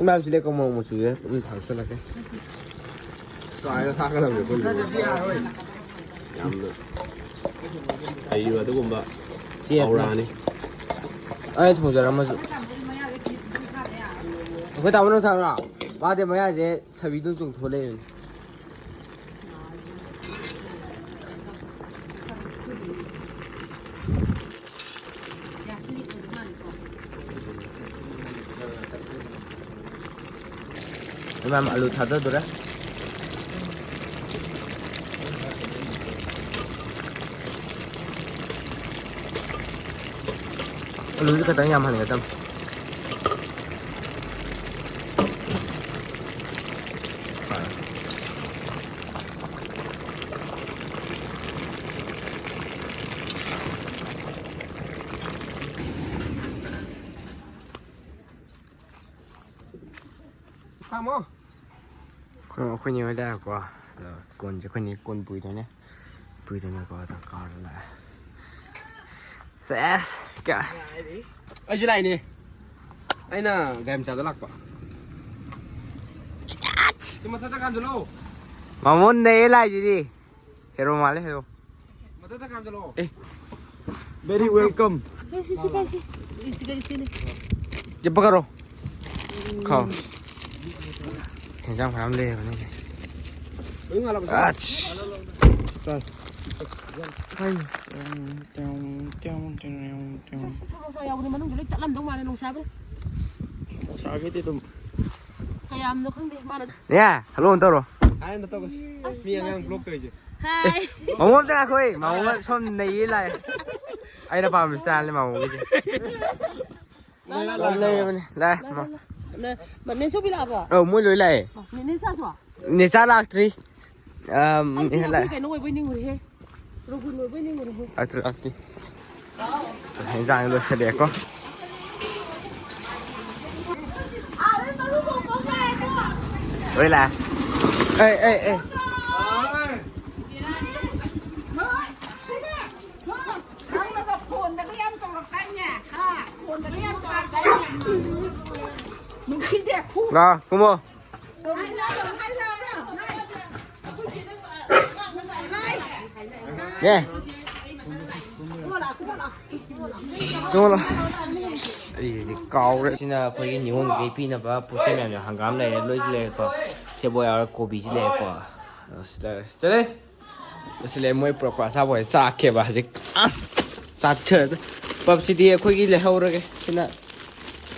ꯏꯃꯥ, ꯁꯤ ꯂꯩꯀꯣ, ꯃꯣꯔꯣꯛ ꯃꯆꯨꯁꯦ ꯑꯗꯨꯝ ꯊꯥꯛꯆꯜꯂꯛꯀꯦ꯫ ꯁꯥꯏꯗ ꯊꯥꯛꯀꯗꯕꯅꯦ ꯑꯩꯈꯣꯏ꯫ ꯌꯥꯝꯅ ꯍꯩꯕ ꯑꯗꯨꯒꯨꯝꯕ ꯆꯦꯐꯅꯦ꯫ ꯄꯥꯎꯔꯥꯅꯤ꯫ ꯑꯩ ꯊꯣꯡꯖꯔꯝꯃꯁꯨ꯫ ꯑꯩꯈꯣꯏ ꯇꯥꯃꯣꯅ ꯊꯥꯛꯔꯣ? ꯃꯥꯗꯤ ꯃꯌꯥꯁꯦ ꯁꯕꯤꯗꯨ ꯆꯣꯡꯊꯣꯛ ꯂꯩꯔꯦꯅꯦ꯫ ꯏꯃꯥꯝ, ꯑꯂꯨ ꯊꯥꯗꯗꯣꯔꯦ꯫ ꯑꯂꯨꯁꯦ ꯈꯤꯇꯪ ꯌꯥꯝꯍꯟꯒꯗꯕꯅꯤ꯫ ꯇꯥꯃꯣ꯫ ꯑꯩꯈꯣꯏꯅꯦ ꯍꯣꯏ ꯂꯥꯛꯑꯦꯀꯣ꯫ ꯑꯗꯣ ꯀꯣꯟꯁꯦ ꯑꯩꯈꯣꯏꯅꯦ ꯀꯣꯟ ꯄꯨꯏꯗꯣꯏꯅꯦ꯫ ꯄꯨꯏꯗꯣꯏꯅꯦꯀꯣ꯫ ꯑꯗꯣ ꯀꯥꯔꯗ ꯂꯥꯛꯑꯦ꯫ ꯁꯦꯁ! ꯀꯌꯥ? ꯑꯩꯁꯨ ꯂꯥꯛꯏꯅꯦ꯫ ꯑꯩꯅ ꯒꯥꯔꯤ ꯃꯆꯥꯗ ꯂꯥꯛꯄ꯫ ꯁꯤ ꯃꯊꯛꯇ ꯈꯥꯝꯖꯤꯜꯂꯣ꯫ ꯃꯥꯃꯣꯟ ꯅꯩꯌꯦ ꯂꯥꯛꯏꯁꯤꯗꯤ꯫ ꯍꯦꯔꯣ ꯃꯥꯜꯂꯦ, ꯍꯦꯔꯣ꯫ ꯃꯊꯛꯇ ꯈꯥꯝꯖꯤꯜꯂꯣ꯫ ꯑꯦ꯫ Very welcome. ꯁꯤ, ꯁꯤ, ꯁꯤ, ꯀꯩ, ꯁꯤ꯫ ꯁꯤ, ꯁꯤ, ꯀꯩ, ꯁꯤ, ꯁꯤ꯫ ꯆꯦꯞꯄ ꯀꯔꯣ꯫ ꯈꯥꯎ꯫ ꯍꯦꯟꯖꯥꯡ ꯃꯌꯥꯝ ꯂꯩꯌꯦꯕ ꯅꯪꯒꯤ꯫ ꯂꯣꯏ ꯉꯥꯜꯂꯕ? ꯑꯠꯁ꯫ ꯆꯥꯏ꯫ ꯁꯤ, ꯁꯤ, ꯁꯃꯣꯁꯥ ꯌꯥꯎꯕꯅꯦ, ꯃꯅꯨꯡꯗ ꯂꯣꯏ ꯇꯠꯂꯝꯗꯧ ꯃꯥꯜꯂꯦ, ꯅꯣꯡꯁꯥꯕ꯭ꯔꯥ? ꯁꯃꯣꯁꯥꯒꯤꯗꯤ ꯑꯗꯨꯝ꯫ ꯀꯌꯥꯝꯅꯣ ꯈꯪꯗꯦ, ꯃꯥꯅ꯫ ꯅꯦ, hello ꯑꯝꯇ ꯇꯧꯔꯣ꯫ ꯍꯥꯏ ꯑꯝꯇ ꯇꯧꯔꯣ꯫ ꯑꯁ, ꯃꯤ ꯑꯉꯥꯡ ꯃꯥꯁꯤ꯫ Block ꯇꯧꯔꯤꯁꯦ꯫ ꯍꯥꯏ꯫ ꯃꯥꯃꯣ ꯑꯝꯇ ꯉꯥꯏꯈꯣ, ꯃꯥꯃꯣ ꯁꯣꯝ ꯅꯩꯌꯦ ꯂꯥꯛꯑꯦ꯫ ꯑꯩꯅ ꯄꯥꯝꯕ style ꯅꯦ ꯃꯥꯃꯣꯒꯤꯁꯦ꯫ ꯂꯥꯛꯑꯣ, ꯂꯥꯛꯑꯣ, ꯂꯥꯛꯑꯣ꯫ ꯂꯩꯔꯕꯅꯦ꯫ ꯂꯥꯛꯑꯦ, ꯂꯥꯛꯑꯣ, ꯃꯥ꯫ ꯂꯥꯛꯑꯣ, ꯂꯥꯛꯑꯣ꯫ ꯅꯦ, ꯅꯦ ꯁꯣꯕꯤ ꯂꯥꯛꯑꯕꯣ? ꯑꯧ, ꯃꯣꯏ ꯂꯣꯏ ꯂꯥꯛꯑꯦ꯫ ꯑꯣ, ꯅꯦ, ꯅꯦ ꯆꯥꯁꯨ? ꯅꯦꯆꯥ ꯂꯥꯛꯇ꯭ꯔꯤ꯫ ꯑꯝ, ꯑꯩꯗꯤ ꯏꯍꯦ ꯑꯩꯈꯣꯏ ꯂꯥꯛꯑꯦ꯫ ꯀꯩꯅꯣ ꯑꯣꯏꯕꯣꯏ ꯅꯤꯡꯉꯨꯔꯦꯍꯦ꯫ ꯔꯣꯕꯤꯟ ꯑꯣꯏꯕꯣꯏ ꯅꯤꯡꯉꯨꯔꯦꯍꯦ꯫ ꯂꯥꯛꯇ꯭ꯔꯤ, ꯂꯥꯛꯇ꯭ꯔꯤ꯫ ꯍꯦꯟꯖꯥꯡ ꯂꯣꯏꯁꯤꯜꯂꯛꯑꯦꯀꯣ꯫ ꯂꯣꯏ ꯂꯥꯛꯑꯦ꯫ ꯑꯦ, ꯑꯦ, ꯑꯦ꯫ ꯅꯪꯅꯒ ꯐꯣꯟꯗꯒ ꯌꯥꯝ ꯇꯧꯔꯛꯇꯥꯏꯅꯦ? ꯍꯥ? ꯐꯣꯟꯗꯒ ꯌꯥꯝ ꯇꯧꯔꯛꯇꯥꯏꯅꯦ? ꯅꯨꯡꯁꯤꯗꯦ, ꯈꯨ-, ꯂꯥꯛꯑꯣ, ꯀꯨꯝꯃꯣ꯫ ꯇꯧꯔꯛꯏꯁꯤꯅ ꯑꯗꯨꯝ ꯍꯥꯏ ꯂꯥꯛꯑꯣ꯫ ꯍꯥꯏ꯫ ꯌꯦ꯫ ꯆꯪꯉꯣ ꯂꯥꯎ꯫ ꯑꯁ, ꯑꯩ ꯍꯧꯖꯤꯛ ꯀꯥꯎꯔꯦ꯫ ꯁꯤꯅ ꯑꯩꯈꯣꯏꯒꯤ ꯅꯤꯉꯣꯜ ꯀꯩꯀꯩ ꯄꯤꯅꯕ ꯄꯣꯠ ꯆꯩ ꯃꯌꯥꯝꯁꯦ, ꯍꯪꯒꯥꯝ ꯂꯩꯔꯦ, ꯂꯣꯏꯁꯨ ꯂꯩꯔꯦꯀꯣ꯫ ꯁꯦꯕꯣꯠ ꯌꯥꯎꯔꯦ, ꯀꯣꯕꯤꯁꯨ ꯂꯩꯔꯦꯀꯣ꯫ ꯑꯁ, ꯂꯩꯔꯦ꯫ ꯁꯤꯗ ꯂꯩ꯫ ꯁꯤ ꯂꯩ, ꯃꯣꯏ ꯄꯨꯔꯛꯄ ꯑꯆꯥꯄꯣꯠꯁꯦ ꯆꯥꯛꯈꯦꯕ ꯍꯧꯖꯤꯛ꯫ ꯑ, ꯆꯥꯛꯈ꯭ꯔꯦ꯫ ꯄꯞꯁꯤꯗꯤ ꯑꯩꯈꯣꯏꯒꯤ ꯂꯩꯍꯧꯔꯒꯦ꯫ ꯁꯤꯅ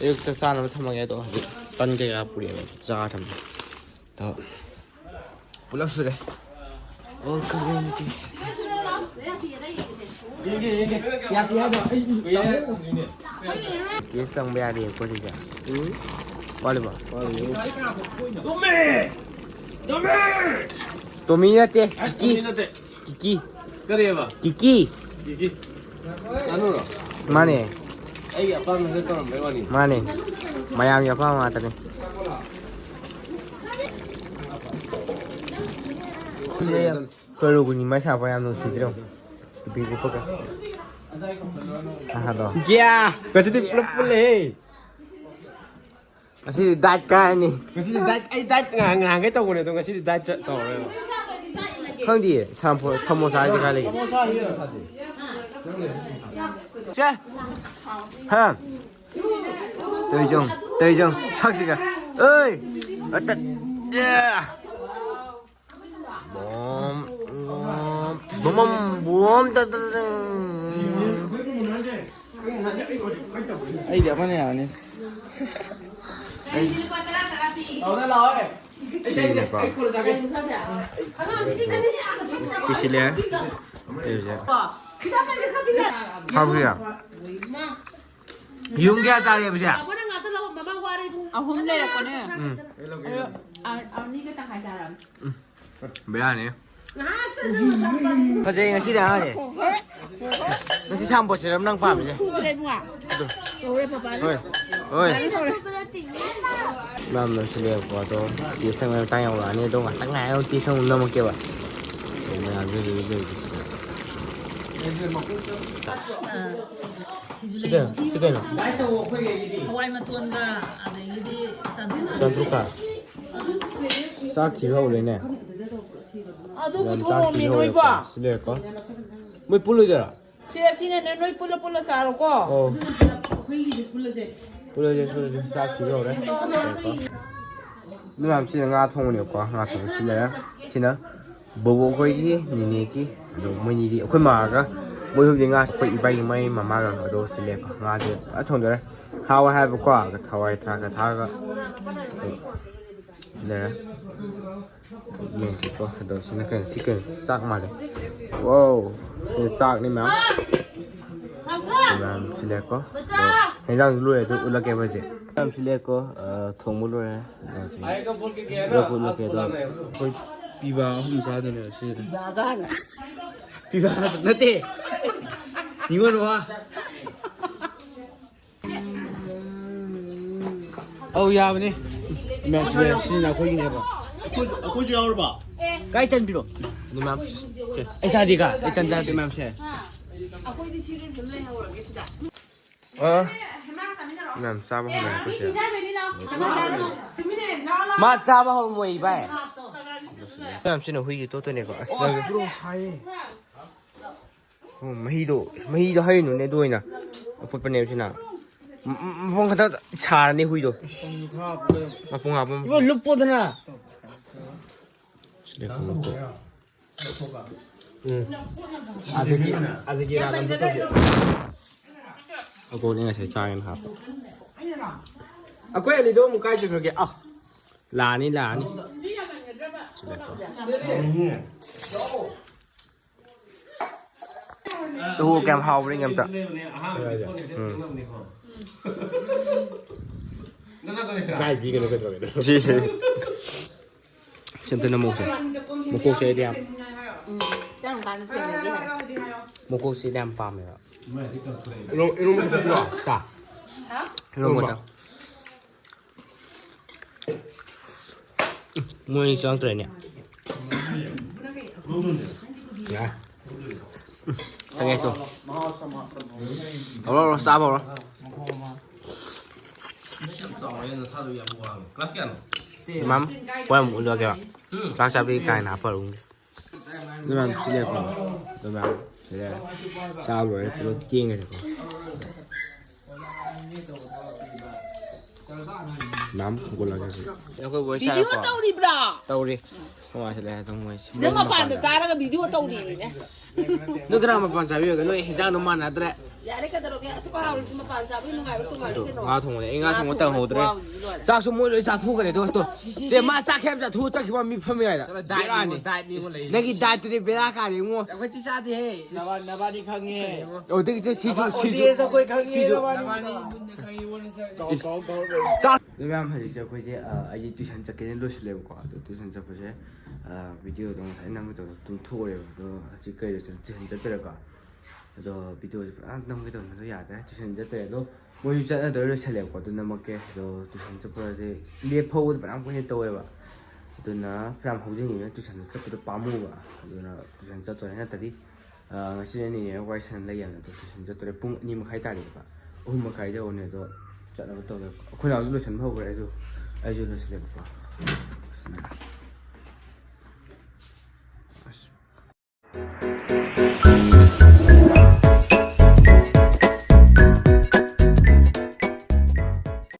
ꯑꯌꯨꯛꯇ ꯆꯥꯅꯕ ꯊꯝꯃꯒꯦ꯫ ꯑꯗꯣ ꯍꯧꯖꯤꯛ ꯇꯟ ꯀꯩꯀꯥ ꯄꯨꯔꯛꯑꯦꯕ, ꯆꯥ ꯊꯝꯃꯦ꯫ ꯑꯗꯣ ꯄꯨꯂꯞ ꯁꯨꯔꯦ꯫ All community꯫ ꯌꯦꯡꯒꯦ, ꯌꯦꯡꯒꯦ꯫ ꯌꯥꯗꯦ, ꯌꯥꯗꯦ꯫ ꯑꯩ ꯇꯦꯁ ꯇꯪꯕ ꯌꯥꯗꯦ ꯑꯩꯈꯣꯏ ꯁꯤꯗ꯫ ꯎꯝ꯫ ꯋꯥꯠꯂꯤꯕꯣ? ꯋꯥꯠꯂꯤ꯫ ꯇꯣꯝꯃꯤ! ꯇꯣꯝꯃꯤ! ꯇꯣꯝꯃꯤ ꯅꯠꯇꯦ, ꯑꯦ, ꯀꯤꯀꯤ꯫ ꯇꯣꯝꯃꯤ ꯅꯠꯇꯦ꯫ ꯀꯤꯀꯤ꯫ ꯀꯔꯤꯑꯕ? ꯀꯤꯀꯤ꯫ ꯀꯤꯀꯤ꯫ ꯉꯥꯅꯨꯔꯣ? ꯃꯥꯅꯦ꯫ ꯑꯩꯒꯤ ꯑꯄꯥꯝꯕꯗ ꯇꯧꯔꯝꯕꯩ ꯋꯥꯅꯤ꯫ ꯃꯥꯅꯦ꯫ ꯃꯌꯥꯝꯒꯤ ꯑꯄꯥꯝꯕ ꯉꯥꯛꯇꯅꯦ꯫ ꯀꯔꯨꯒꯨꯅꯤ ꯃꯥꯏ ꯁꯥꯕ ꯌꯥꯝ ꯅꯨꯡꯁꯤꯗ꯭ꯔꯣ? ꯅꯨꯄꯤ ꯀꯨꯞꯄꯒ꯫ ꯑꯍꯥꯗꯣ꯫ ꯒ꯭ꯌꯥ! ꯉꯁꯤꯗꯤ ꯄꯨꯂꯞ ꯄꯨꯜꯂꯦꯍꯦ꯫ ꯉꯁꯤꯗꯤ diet ꯀꯥꯔꯅꯤ꯫ ꯉꯁꯤꯗꯤ diet, ꯑꯩ diet ꯉꯍꯥꯟ, ꯉꯍꯥꯟꯈꯩ ꯇꯧꯕꯅꯦ, ꯑꯗꯣ ꯉꯁꯤꯗꯤ diet ꯆꯠ-, ꯇꯧꯔꯔꯣꯏꯕ꯫ ꯈꯪꯗꯤꯌꯦ, ꯁꯥꯝꯐꯣ-, ꯁꯃꯣꯁꯥ ꯍꯥꯏꯁꯦ ꯀꯥꯏ ꯂꯩꯒꯦ? ꯁꯦ! ꯍꯥ? ꯇꯧꯏꯖꯣꯡ, ꯇꯧꯏꯖꯣꯡ, ꯁꯛꯁꯤꯒ꯫ ꯑꯣꯏ! ꯑꯇꯠ! ꯑꯦ! ꯕꯣꯝ, ꯕꯣꯝ, ꯕꯣꯝ, ꯕꯣꯝ, ꯇ, ꯇ, ꯇ, ꯇ꯫ ꯑꯩꯗꯤ ꯑꯃꯅ ꯌꯥꯔꯅꯤ꯫ ꯑꯩ ꯁꯤꯅꯦꯀꯣ꯫ ꯁꯤ ꯁꯤꯂꯦ꯫ ꯁꯤꯁꯦ꯫ ꯍꯥꯎꯕ꯭ꯔꯥ? ꯌꯨꯝ ꯀꯌꯥ ꯆꯥꯔꯦꯕꯁꯦ? ꯑꯍꯨꯝ ꯂꯩꯔꯛꯄꯅꯦ꯫ ꯎꯝ꯫ ꯑꯗꯣ ꯑ-, ꯑꯅꯤꯒ ꯇꯪꯈꯥꯏ ꯆꯥꯔꯕꯅꯦ꯫ ꯕꯦꯔꯥꯅꯤ꯫ ꯐꯖꯩ ꯉꯁꯤꯗꯤ ꯑꯉꯥꯡꯁꯦ꯫ ꯉꯁꯤ ꯁꯥꯝꯄꯣꯠꯁꯤꯔ ꯅꯪ ꯄꯥꯝꯃꯤꯁꯦ? ꯍꯣꯏ꯫ ꯍꯣꯏ꯫ ꯃꯌꯥꯝ ꯅꯪꯁꯤꯜꯂꯛꯑꯦꯕꯀꯣ, ꯑꯗꯣ ꯇꯦꯁ ꯇꯧꯅꯕ ꯃꯇꯥꯡ ꯌꯧꯔꯛꯑꯅꯤ꯫ ꯑꯗꯣ ꯉꯥꯛꯇꯪ ꯉꯥꯏꯔꯒ ꯇꯦꯁ ꯑꯃꯨꯛ ꯅꯝꯃꯛꯀꯦꯕ꯫ ꯑꯗꯣ ꯃꯌꯥꯝꯁꯦ ꯍꯧꯖꯤꯛ ꯍꯧꯖꯤꯛ ꯂꯩꯔꯤꯁꯦ ꯁꯤꯗ꯫ ꯁꯤ ꯀꯩꯅꯣ? ꯁꯤ ꯀꯩꯅꯣ? ꯍꯋꯥꯏ ꯃꯇꯣꯟꯒ ꯑꯗꯒꯤꯗꯤ ꯆꯥꯇ꯭ꯔꯨꯛ꯫ ꯆꯥꯇ꯭ꯔꯨꯛꯀ? ꯆꯥꯛ ꯊꯤꯕ ꯍꯧꯔꯦꯅꯦ꯫ ꯑꯗꯨ ꯌꯥꯝ ꯆꯥꯛ ꯄꯨꯊꯣꯛꯑꯝꯃꯤ ꯊꯤꯕ ꯅꯣꯏꯕꯣ꯫ ꯍꯧꯔꯦꯀꯣ꯫ ꯁꯤ ꯂꯩꯔꯦꯀꯣ꯫ ꯃꯣꯏ ꯄꯨꯜꯂꯣꯏꯗꯣꯏꯔꯥ? ꯁꯤ ꯑꯁꯤꯅꯅꯦ, ꯅꯣꯏ ꯄꯨꯜꯂ ꯄꯨꯜꯂ ꯆꯥꯔꯣꯀꯣ꯫ ꯑꯣ꯫ ꯄꯨꯜꯂꯁꯦ, ꯄꯨꯜꯂꯁꯦ꯫ ꯆꯥꯛ ꯊꯤꯕ ꯍꯧꯔꯦ꯫ ꯉꯥꯏꯈꯣ꯫ ꯑꯗꯨ ꯃꯌꯥꯝ ꯁꯤꯅ ꯉꯥ ꯊꯣꯡꯕꯅꯦꯕꯀꯣ꯫ ꯉꯥ ꯊꯣꯡꯕ ꯁꯤ ꯂꯩꯔꯦ꯫ ꯁꯤꯅ ꯕꯣꯕꯣꯛ ꯈꯣꯏꯒꯤ, ꯅꯤꯅꯦꯒꯤ, ꯑꯗꯣ ꯃꯣꯏꯅꯤꯗꯤ, ꯑꯩꯈꯣꯏ ꯃꯥꯒ ꯃꯣꯏ ꯑꯍꯨꯝꯗꯤ ꯉꯥ, ꯑꯩꯈꯣꯏ ꯏꯕꯥꯏꯒꯤ ꯃꯥꯏ ꯃꯃꯥꯒ ꯑꯗꯣ ꯁꯤꯜꯂꯦꯀꯣ꯫ ꯉꯥꯁꯦ ꯐꯖꯅ ꯊꯣꯡꯗꯣꯔꯦ꯫ ꯍꯥꯎꯋꯦ ꯍꯥꯏꯕꯀꯣ꯫ ꯊꯋꯥꯏ ꯊꯔꯥꯛꯀ ꯊꯥꯛꯑꯒ꯫ ꯂꯩꯔꯦ꯫ ꯌꯦꯡꯁꯤꯀꯣ꯫ ꯑꯗꯣ ꯁꯤꯅ ꯀꯩꯅꯣ? ꯁꯤ ꯀꯩꯅꯣ? ꯆꯥꯛ ꯃꯥꯜꯂꯦ꯫ ꯋꯥꯎ! ꯁꯤꯗ ꯆꯥꯛꯅꯤ ꯃꯌꯥꯝ꯫ ꯃꯌꯥꯝ ꯁꯤꯜꯂꯦꯀꯣ꯫ ꯑꯗꯣ ꯍꯦꯟꯖꯥꯡꯁꯨ ꯂꯣꯏꯔꯦ, ꯑꯗꯨ ꯎꯠꯂꯛꯀꯦ ꯑꯩꯈꯣꯏꯁꯦ꯫ ꯃꯌꯥꯝ ꯁꯤꯜꯂꯦꯀꯣ꯫ ꯑ, ꯊꯣꯡꯕ ꯂꯣꯏꯔꯦ꯫ ꯑꯗꯣ ꯍꯧꯖꯤꯛ ꯎꯠꯂꯛꯀꯦ, ꯎꯠꯂꯛꯀꯦ꯫ ꯑꯗꯣ ꯑꯩꯈꯣꯏ ꯄꯤꯕ ꯑꯍꯨꯝ ꯆꯥꯗꯣꯏꯅꯦꯕ ꯁꯤꯗ꯫ ꯄꯤꯕ ꯅꯠꯇꯦ꯫ ꯅꯤꯉꯣꯜ ꯋꯥ꯫ ꯑꯧ, ꯌꯥꯕꯅꯤ꯫ ꯃꯦꯠꯁ, ꯃꯦꯠꯁ ꯁꯤꯅ ꯑꯩꯈꯣꯏꯒꯤꯅꯦꯕ꯫ ꯑꯩꯈꯣꯏꯁꯨ ꯌꯥꯎꯔꯕ? ꯀꯥꯏ ꯇꯟꯕꯤꯔꯣ? ꯑꯗꯨ ꯃꯌꯥꯝ ꯑꯩ ꯆꯥꯗꯦ ꯀꯥ, ꯑꯩ ꯇꯟ ꯆꯥꯗꯦ꯫ ꯃꯌꯥꯝꯁꯦ ꯑꯩꯈꯣꯏꯗꯤ ꯁꯤꯔꯤꯌꯁ ꯑꯃ ꯂꯩꯍꯧꯔꯒꯦ ꯁꯤꯗ꯫ ꯑ? ꯃꯌꯥꯝ ꯆꯥꯕ ꯍꯧꯅꯔꯦ ꯑꯩꯈꯣꯏ ꯆꯦ꯫ ꯃꯥ ꯆꯥꯕ ꯍꯧꯔꯝꯃꯣꯏ ꯚꯥꯏ꯫ ꯃꯌꯥꯝꯁꯤꯅ ꯍꯨꯏꯒꯤ ꯇꯣꯠꯇꯣꯏꯅꯦꯀꯣ꯫ ꯑꯁ, ꯅꯪ ꯕ꯭ꯔꯣ ꯁꯥꯏꯌꯦ꯫ ꯎꯝ, ꯃꯍꯤꯗꯣ, ꯃꯍꯤꯗꯣ ꯍꯩꯅꯨꯅꯦ, ꯑꯗꯨ ꯑꯣꯏꯅ ꯑꯐꯨꯠꯄꯅꯦꯕ ꯁꯤꯅ꯫ ꯎꯝ, ꯎꯝ, ꯃꯄꯨꯡ ꯈꯛꯇ ꯁꯥꯔꯅꯤ ꯍꯨꯏꯗꯣ꯫ ꯃꯄꯨꯡ ꯍꯥꯞꯄ꯫ ꯃꯄꯨꯡ ꯍꯥꯞꯄ꯫ ꯏꯕꯣ, ꯂꯨꯞꯄꯣꯗꯅ꯫ ꯁꯤꯗ ꯀꯨꯝꯃꯛꯄ꯫ ꯎꯝ꯫ ꯑꯁꯤꯒꯤ, ꯑꯁꯤꯒꯤ ꯏꯔꯥꯡ ꯑꯝꯇ ꯇꯧꯗꯦ꯫ ꯑꯒꯣꯂꯤ ꯉꯁꯥꯏ ꯆꯥꯒꯦꯅ ꯍꯥꯞꯄ꯫ ꯑꯩꯈꯣꯏ ꯑꯅꯤꯗꯣ ꯑꯃꯨꯛ ꯀꯥꯏ ꯆꯠꯈ꯭ꯔꯒꯦ? ꯑꯥ꯫ ꯂꯥꯛꯑꯅꯤ, ꯂꯥꯛꯑꯅꯤ꯫ ꯁꯤꯗ ꯇꯧ꯫ ꯇꯨ ꯀꯌꯥꯝ ꯍꯥꯎꯕ꯭ꯔꯥ ꯌꯦꯡꯒꯦ ꯑꯝꯇ꯫ ꯎꯝ꯫ ꯀꯥꯏ ꯄꯤꯒꯅꯣ ꯀꯩꯗꯧꯔꯒꯦ? ꯁꯤ, ꯁꯤ꯫ ꯁꯤ ꯑꯝꯇ ꯅꯝꯃꯧꯁꯦ꯫ ꯃꯀꯣꯛꯁꯦ ꯑꯩꯗꯤ ꯌꯥꯝ, ꯀꯔꯝ ꯀꯥꯟꯗ ꯊꯦꯡꯅꯁꯦ ꯍꯥꯏ? ꯃꯀꯣꯛꯁꯦ ꯑꯩꯗꯤ ꯌꯥꯝ ꯄꯥꯝꯃꯦꯕ꯫ ꯏꯔꯣꯝ-, ꯏꯔꯣꯝꯕ ꯈꯛꯇ ꯄꯤꯔꯣ? ꯆꯥ꯫ ꯏꯔꯣꯝꯕ ꯏꯔꯣꯝꯕ꯫ ꯈꯛꯇ꯫ ꯃꯣꯏ ꯆꯪꯉꯛꯇ꯭ꯔꯦꯅꯦ꯫ ꯌꯥꯏ꯫ ꯆꯪꯉꯦ ꯇꯨ꯫ ꯍꯧꯔꯣ, ꯍꯧꯔꯣ, ꯆꯥꯕ ꯍꯧꯔꯣ꯫ ꯌꯥꯝ ꯆꯥꯎꯔꯦ, ꯅꯁꯥꯗꯣ ꯌꯥꯝ ꯋꯥꯡꯉꯦ꯫ ꯀ꯭ꯂꯥꯁ ꯀꯌꯥꯅꯣ? ꯏꯃꯥꯝ, ꯄꯣꯏ ꯑꯃꯨꯛ ꯎꯠꯂꯒꯦ꯫ ꯎꯝ꯫ ꯆꯥꯛ ꯆꯥꯕꯤ ꯀꯥꯏꯅ ꯍꯥꯞꯄꯔꯨ꯫ ꯑꯗꯨ ꯃꯌꯥꯝ ꯁꯤ ꯂꯩꯔꯦꯀꯣ꯫ ꯑꯗꯨ ꯃꯌꯥꯝ ꯁꯤ ꯂꯩꯔꯦ꯫ ꯆꯥꯕ ꯂꯣꯏꯔꯦ, ꯄꯨꯂꯞ ꯇꯦꯡꯒ꯭ꯔꯦꯀꯣ꯫ ꯃꯌꯥꯝ ꯍꯧꯒꯠꯂꯒꯦ ꯍꯧꯖꯤꯛ꯫ ꯑꯩꯈꯣꯏ ꯕꯣꯏ ꯚꯤꯗꯤꯑꯣ ꯆꯥꯔꯦꯀꯣ꯫ ꯇꯧꯔꯤꯕ꯭ꯔꯥ? ꯇꯧꯔꯤ꯫ ꯅꯨꯡꯉꯥꯏꯁꯤꯜꯂꯦ ꯑꯗꯨꯝ ꯃꯣꯏ ꯁꯤ ꯅꯪ ꯃꯄꯥꯟꯗ ꯃꯄꯥꯟꯗ꯫ ꯆꯥꯔꯒ ꯚꯤꯗꯤꯑꯣ ꯇꯧꯔꯤꯅꯦ꯫ ꯅꯣꯏ ꯀꯅꯥ ꯃꯄꯥꯟ ꯆꯥꯕꯤꯔꯒꯦ? ꯅꯣꯏ ꯍꯤꯟꯖꯥꯡꯗꯣ ꯃꯥꯟꯅꯗ꯭ꯔꯦ꯫ ꯌꯥꯔꯦ, ꯀꯩꯗꯧꯔꯒꯦ? ꯑꯁꯨꯛ ꯍꯥꯎꯔꯤꯁꯤ ꯃꯄꯥꯟ ꯆꯥꯕꯒꯤ ꯅꯨꯡꯉꯥꯏꯕ ꯇꯣꯉꯥꯟꯕ ꯑꯗꯣ ꯀꯩꯅꯣ? ꯉꯥ ꯊꯣꯡꯕꯅꯦ꯫ ꯑꯩ ꯉꯥ ꯊꯣꯡꯕ ꯈꯨꯍꯥꯎꯁꯤꯗꯤ ꯂꯣꯏꯔꯦ꯫ ꯆꯥꯛꯁꯨ ꯃꯣꯏ ꯂꯣꯏ ꯆꯥꯊꯣꯛꯈ꯭ꯔꯦ꯫ ꯑꯗꯣ, ꯑꯗꯣ, ꯆꯦ, ꯃꯥ ꯆꯥꯛ ꯈꯔ ꯌꯥꯝ ꯆꯥꯊꯣꯛꯑ ꯆꯠꯈꯤꯕ ꯃꯤ ꯐꯝꯃꯤ ꯍꯥꯏꯗ꯫ ꯆꯠꯂꯣ, ꯗꯥꯏꯠꯅꯤ, ꯕꯦꯔꯥꯅꯤ꯫ ꯗꯥꯏꯠꯅꯤ ꯂꯩ꯫ ꯅꯪꯒꯤ ꯗꯥꯏꯠꯇꯨꯗꯤ ꯕꯦꯔꯥ ꯀꯥꯔꯦ, ꯏꯉꯣ꯫ ꯑꯩꯈꯣꯏꯗꯤ ꯆꯥꯗꯦꯍꯦ꯫ ꯅꯕꯥꯅꯤ, ꯅꯕꯥꯅꯤ ꯈꯪꯉꯦ꯫ ꯑꯣ, ꯑꯗꯨꯒꯤ ꯆꯦ, ꯁꯤꯁꯨ, ꯅꯕꯥꯅꯤ, ꯁꯤꯁꯨ, ꯑꯣꯗꯤꯌꯦꯟꯁ ꯑꯩꯈꯣꯏ ꯈꯪꯉꯦ, ꯁꯤꯁꯨ꯫ ꯅꯕꯥꯅꯤ꯫ ꯅꯕꯥꯅꯤ ꯃꯨꯟꯅ ꯈꯪꯉꯤ, ꯏꯉꯣ, ꯅꯁꯛ꯫ ꯆꯥꯎ, ꯆꯥꯎ, ꯆꯥꯎ꯫ ꯆꯥꯛ꯫ ꯑꯗꯨ ꯃꯌꯥꯝ, ꯍꯧꯖꯤꯛꯁꯦ ꯑꯩꯈꯣꯏꯁꯦ, ꯑ, ꯑꯩꯁꯦ ꯇ꯭ꯌꯨꯁꯟ ꯆꯠꯀꯦꯅ ꯂꯣꯏꯁꯤꯜꯂꯦꯕꯀꯣ꯫ ꯑꯗꯣ ꯇ꯭ꯌꯨꯁꯟ ꯆꯠꯄꯁꯦ, ꯑ, ꯚꯤꯗꯤꯑꯣꯗꯣ ꯉꯁꯥꯏ ꯅꯝꯒꯦ ꯇꯧꯕꯗꯣ ꯇꯨꯝꯊꯣꯛꯎꯔꯦꯕ꯫ ꯑꯗꯣ ꯍꯧꯖꯤꯛ ꯀꯩꯗ ꯆꯠ-, ꯇ꯭ꯌꯨꯁꯟ ꯆꯠꯇꯣꯏꯔꯦꯀꯣ꯫ ꯑꯗꯣ ꯚꯤꯗꯤꯑꯣꯁꯦ ꯐꯖꯅ ꯅꯝꯒꯦ ꯇꯧꯕꯅꯦ, ꯑꯗꯣ ꯌꯥꯗ꯭ꯔꯦ, ꯇ꯭ꯌꯨꯁꯟ ꯆꯠꯇꯣꯏꯔꯦ꯫ ꯑꯗꯣ ꯃꯣꯏꯁꯨ ꯆꯠꯅꯗꯣꯏꯔ ꯂꯣꯏꯁꯜꯂꯦꯕꯀꯣ꯫ ꯑꯗꯨ ꯅꯝꯃꯛꯀꯦ꯫ ꯑꯗꯣ ꯇ꯭ꯌꯨꯁꯟ ꯆꯠꯄꯁꯦ ꯂꯦꯞꯍꯧꯕꯗ ꯐꯅꯌꯥꯝ ꯀꯨꯏꯅ ꯇꯧꯋꯦꯕ꯫ ꯑꯗꯨꯅ ꯐꯅꯌꯥꯝ ꯍꯧꯖꯤꯟꯈꯤꯕꯅꯤꯅ ꯇꯨꯏꯁꯟꯗꯣ ꯆꯠꯄꯗꯣ ꯄꯥꯝꯃꯨꯕ꯫ ꯑꯗꯨꯅ ꯇꯨꯏꯁꯟ ꯆꯠꯇꯣꯔꯦ꯫ ꯅꯠꯇ꯭ꯔꯗꯤ ꯉꯁꯤ ꯑꯅꯤꯅꯦ ꯋꯥꯔꯤ ꯁꯥꯟꯅ ꯂꯩ ꯌꯥꯕꯅꯦ꯫ ꯑꯗꯣ ꯇꯨꯏꯁꯟ ꯆꯠꯇꯣꯔꯦ꯫ ꯄꯨꯡ ꯑꯅꯤ ꯃꯈꯥꯏ ꯇꯥꯔꯦꯕ꯫ ꯑꯍꯨꯝ ꯃꯈꯥꯏꯗ ꯍꯧꯅꯦ꯫ ꯑꯗꯣ ꯆꯠꯅꯕ ꯇꯧꯒꯦ꯫ ꯑꯩꯈꯣꯏ ꯅꯥꯎꯁꯨ ꯂꯣꯏꯁꯟꯕ ꯍꯧꯈ꯭ꯔꯦ꯫ ꯑꯩꯁꯨ ꯑꯩꯁꯨ ꯂꯣꯏꯁꯜꯂꯦꯕꯀꯣ꯫